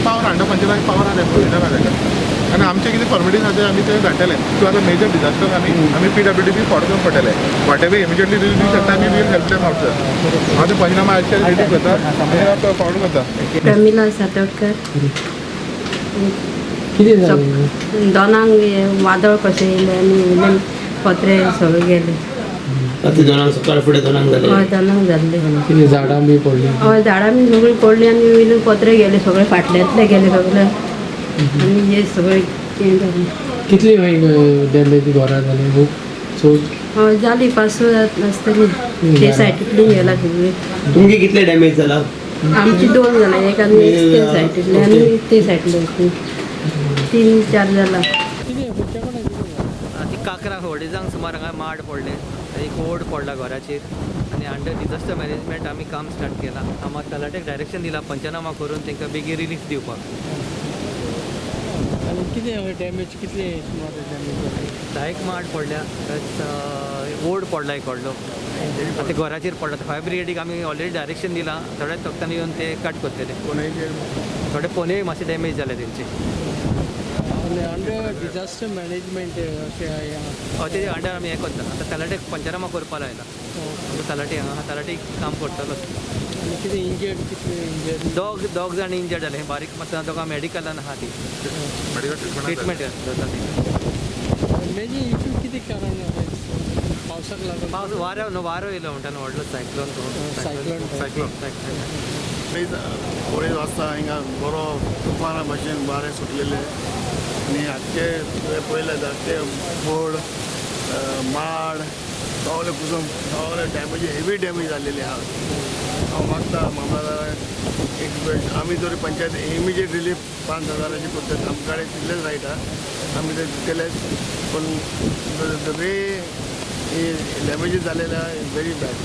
Power under पंचायताक power आहा procedure आहा तेका. आनी आमचे कितें फॉर्मेलिटीज आहा ते आमी ते धाडटले. सो आतां मेजर डिजास्टर आमी आमी पीडब्ल्यूडी फॉर्म करून पडटले. What ever immediately relief दिवंक शकता आमी, we'll help them out sir. हांव ते पंचनामा आयचे रिलीफ करता आनी फॉरवर्ड करता. प्रमिला सातोडकर. कितें जालें? दोनांक हे वादळ कशें येयलें आनी वयल्यान पत्रे सगळे गेले. राती 2 सांक, सकाळ फुडें 2 सांक जालें. हय, 2 सांक जाल्ले. कितें झाडां बी पडलीं? हय, झाडां बी सगळीं पडलीं आनी वयल्यान पत्रे गेले सगळे, फाटल्यांतले गेले सगळे आनी हे सगळे हें जालें. कितली खंय डॅमेज घरां जाली? खूब चड? हय, जाली पांच स आसतली. ते सायडींतली गेला सगळी. तुमगे कितले डॅमेज जाला? आमची दोन जाला, एक आनी एक ते सायडींतले आनी ते सायडींतले, तीन चार जाला. ती काकरा अडेजांक सुमार हांगा माड पडले, एक ओड पडला घराचेर आनी अंडर डिजास्टर मॅनेजमेंट आमी काम स्टार्ट केलां. आमी तलाट्याक डायरेक्शन दिलां पंचनामा करून तांकां बेगीन रिलीफ दिवपाक. आनी कितें डॅमेज, कितली सुमार डॅमेज जाली? 10 एक माड पडल्या, प्लस ओड पडला एक व्हडलो, आतां घराचेर पडला. फायर ब्रिगेडीक आमी ऑलरेडी डायरेक्शन दिलां, थोड्याच वक्तांनी येवन ते कट करतले. थोडे पोनेय मातशे डॅमेज जाले तेंचे. आनी अंडर डिजास्टर मॅनेजमेंट अशें हय, तेजे अंडर आमी हें करता. आतां तलाट्याक पंचनामा करपा लायला. आमचो तलाटी हांगा तलाटी काम करतलो. आनी कितें इंजर्ड, कितले इंजर्ड? दोग जाण इंजर्ड जाले, बारीक मातसो, दोगां मेडिकलान आहा, ती मेडिकल ट्रिटमेंट ट्रिटमेंट जाता ती. मेजर इशू कितें कारण पावसाक लागून? पावस, वारो न्हू, वारो येयलो म्हणटा न्हू, व्हडलो सायक्लोन. सायक्लोन. सायक्लोन. 2.30 वाजता हिंगा बरो तुफाना भशेन वारें सुटलेलें आनी आख्खे तुवें पळयलें, आख्खे बोर्ड, माड सगळे कुसून सगळे डॅमेज, हेवी डॅमेज जाल्लेली आहा. हांव मागता मामलादाराक एक, आमी जरी पंचायत इमिजिएट रिलीफ 5,000ची करतात, आमकां कडेन तितलेच रायट आहा, आमी ते दितलेच. पूण the way damages जालेले आहा is very bad,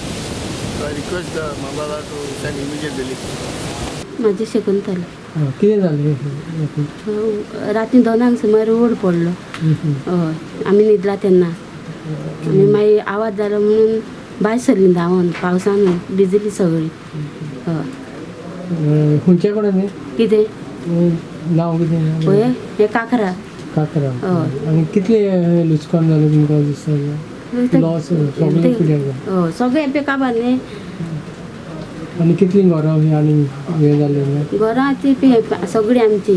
so I request the mamlatdar to send immediate relief. म्हाजें शकुंतला. कितें जालें? राती 2 सांक सुमार ओड पडलो. हय, आमी न्हिदला तेन्ना आनी मागीर आवाज जालो म्हणून भायर सरली धांवन, पावसान भिजली सगळी. हय. खंयच्या कडेन न्ही? कितें? नांव कितें? पळय, हें काकरा. काकरा. हय. आनी कितले लुकसाण जालें तुमकां दिसता, लॉस सगळें कितें? हय, सगळें पे काबार न्ही. आनी कितलीं घरां आनी हें जालें? घरां ती पी सगळीं आमची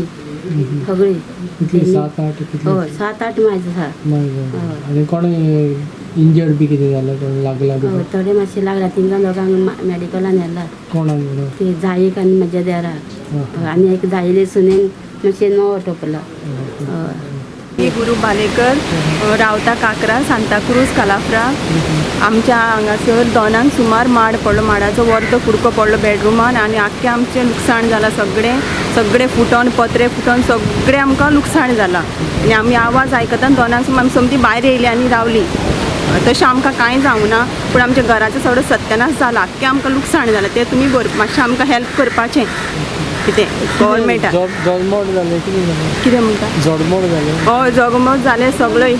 सगळीं. कितली, सात आठ कितली? हय, सात आठ मायज आसा. मागीर हय. आनी कोण इंजर्ड बी कितें जालें, कोण लागला बी? हय, थोडे मातशें लागला, तिंगा दोगांक मेडिकलान व्हेला. कोणाक म्हणून? ती जाईक आनी म्हज्या देराक. हय, आनी एक जाईले सुनेन मातशें नवो टोपला. हय. मी गुरू भालेकर, रावता काकरा, सांताक्रूज, कालाफ्रा. आमच्या हांगासर 2 सांक सुमार माड पडलो. माडाचो वर्द कुडको पडलो बेडरुमान आनी आख्खें आमचें लुकसाण जालां. सगळें सगळें फुटोन, पत्रे फुटोन सगळें आमकां लुकसाण जालां. आनी आमी आवाज आयकता 2 सांक सुमार आमी सोमती भायर येयली आनी रावली. तशें आमकां कांय जावंक ना, पूण आमच्या घराचो सगळो सत्यानाश जाला. आख्खें आमकां लुकसाण जालां. तें तुमी मातशें आमकां हेल्प करपाचें कितें गव्हर्मेंटान. जळमोड जालें, कितें जालें? कितें म्हणटा? जडमोड जालें? हय, जगमग जालें सगळें.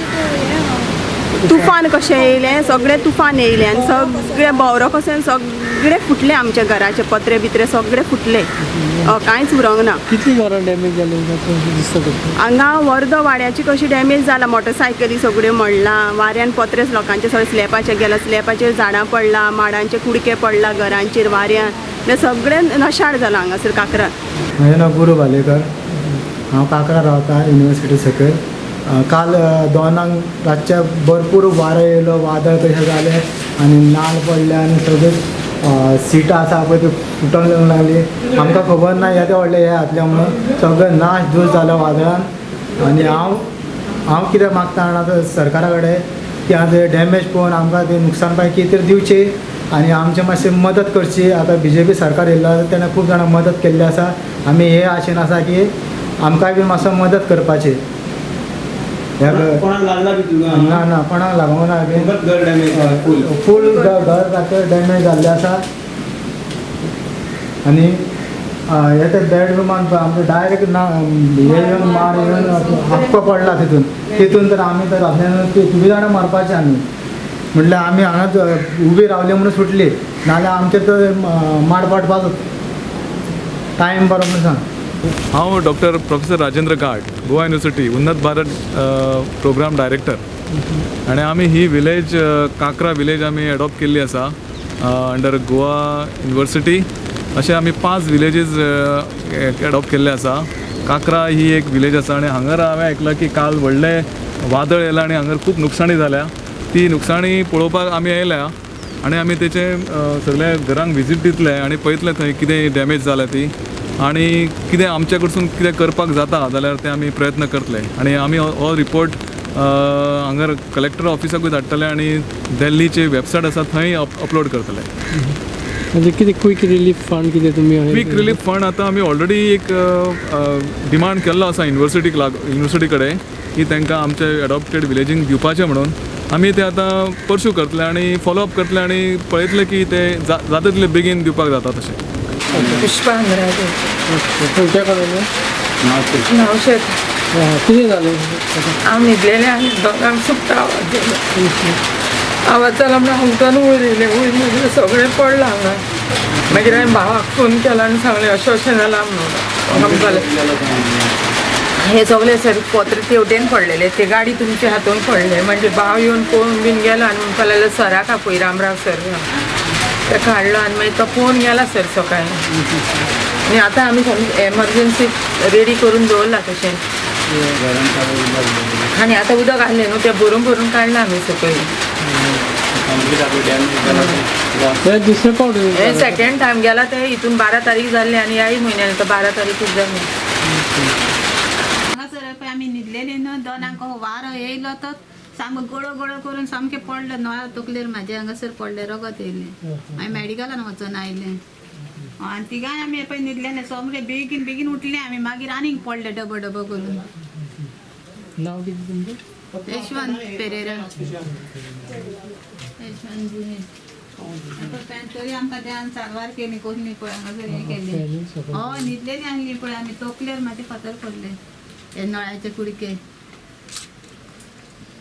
तुफान कशें येयलें, सगळें तुफान येयलें आनी सगळें भोंवरो कशें सगळें फुटलें. आमच्या घराचे पत्रे बित्रे सगळे फुटले. कांयच उरोंक ना. कितली घरां डॅमेज जाली दिसता तुमकां? हांगा वर्दो वाड्याची कशी डॅमेज जाला, मोटरसायकली सगळ्यो मोडला वाऱ्यान, पत्रेच लोकांचे सगळे स्लॅपाचेर गेला, स्लॅपाचेर झाडां पडला, माडांचे कुडके पडला घरांचेर वाऱ्यान, म्हणल्यार सगळें नशाळ जालां हांगासर काकरान. म्हजें नांव गुरू भालेकर. हांव काकरा रावता, युनिवर्सिटी सकयल. काल 2 सांक रातच्या भरपूर वारो येयलो, वादळ कशें जालें आनी नाल पडले आनी सगळे सिटां आसा पळय ती फुटोंक लागली. आमकां खबर ना येदें व्हडलें हें जातलें म्हणून. सगळें नाश धूस जालो वादळान. आनी हांव हांव कितें मागता जाणा आतां सरकारा कडेन की आतां डॅमेज पळोवन आमकां ते नुकसान पाय कितें तरी दिवची आनी आमचें मातशें मदत करची. आतां बीजेपी सरकार येयल्लो आसा, तेणें खूब जाणांक मदत केल्ली आसा. आमी हे आशेन आसा की आमकांय बी मातसो मदत करपाची ह्या कोणाक लागला बी तुका? ना ना, कोणाक लागूंक ना बी. फकत घर डॅमेज फूल? फूल घर सारकें डॅमेज जाल्लें आसा. आनी हे ते बेडरुमान पळय आमचें डायरेक्ट ना हे येवन, मार येवन आख्खो पडला तितून तितून. तर आमी तर तिगूय जाणां मरपाचें आमी. म्हटल्यार आमी हांगाच उबी रावली म्हणून सुटली, नाजाल्यार आमचें तर माड पडपाचो टायम बरो म्हणून सांग. हांव doctor professor Rajendra Ghat, Goa university Unnat Bharat programme director. आनी आमी ही विलेज काकरा विलेज आमी एडॉप्ट केल्ली आसा अंडर गोवा युनिवर्सिटी. अशे आमी 5 विलेजीस एडॉप्ट केल्ले आसा. काकरा ही एक विलेज आसा आनी हांगर हांवें आयकलां की काल व्हडलें वादळ येयलां आनी हांगर खूब नुकसाणी जाल्या. ती नुकसाणी पळोवपाक आमी येयल्या आनी आमी तेचे सगल्या घरांक विजीट दितले आनी पळयतले थंय कितें डॅमेज जाल्या ती आनी कितें आमचे कडसून कितें करपाक जाता जाल्यार ते आमी प्रयत्न करतले. आनी आमी हो रिपोर्ट हांगर कलेक्टर ऑफिसाकूय धाडटले आनी दिल्लीची वेबसायट आसा थंय अपलोड करतले. म्हणजे कितें क्वीक रिलीफ फंड कितें तुमी क्वीक रिलीफ फंड आतां आमी ऑलरेडी एक डिमांड केल्लो आसा युनिवर्सिटीक युनिवर्सिटी कडेन की तांकां आमचे एडॉप्टेड विलेजींक दिवपाचें म्हणून. आमी ते आतां परस्यू करतले आनी फॉलो अप करतले आनी पळयतले की ते जाता तितले बेगीन दिवपाक जाता तशें. पुष्पा अंद्रादे. खंयच्या कडेन? नावशेत. कितें जालें? हांव न्हिदलेलें आनी दोगांक सुकता आवाज जालो. आवाज जालो म्हणून हांव उठून वयर येयलें. वयर मागीर सगळें पडलां हांगा. मागीर हांवें भावाक फोन केलो आनी सांगलें अशें अशें जालां म्हणून. जालें हे सगळे सर पत्र तेवटेन पडलेले, ते गाडी तुमच्या हातून पडले. म्हणजे भाव येवन पळोवन बीन गेलो आनी म्हणपाक लागलो सराक आपय, रामराव सर. ताका हाडलो आनी मागीर तो पळोवन गेला सर सकाळी. आनी आतां आमी सगळें एमर्जन्सी रेडी करून दवरला तशें. आनी आतां उदक आहलें न्हू तें भरून भरून काडलां आमी सकयल. दुसरे फावट हे सेकेंड टायम गेला ते हितून 12 तारीख जाल्ले आनी ह्याय म्हयन्यान आतां 12 तारीखूच जाली. हांगासर पळय आमी न्हिदलेली न्हू, दोनांक वारो येयलो तो सामको गोळो गोळो करून सामकें पडलो नळा तकलेर म्हाजे हांगासर पडलें, रगत येयलें. मागीर मेडिकलान वचोन आयलें आनी तिगांय आमी पळय न्हिदलेले सोमरे बेगीन बेगीन उठले आमी. मागीर आनीक पडले डबो डबो करून. नांव कितें तुमचें? यशवंत पेरेरा. यशवंत जुने. तरी आमकां ध्यान सारवार केली कोसली पळय हांगासर हें केलें. हय न्हिदलेली आसली पळय आमी, तकलेर म्हाजे फातर पडले हे नळ्याचे कुडके.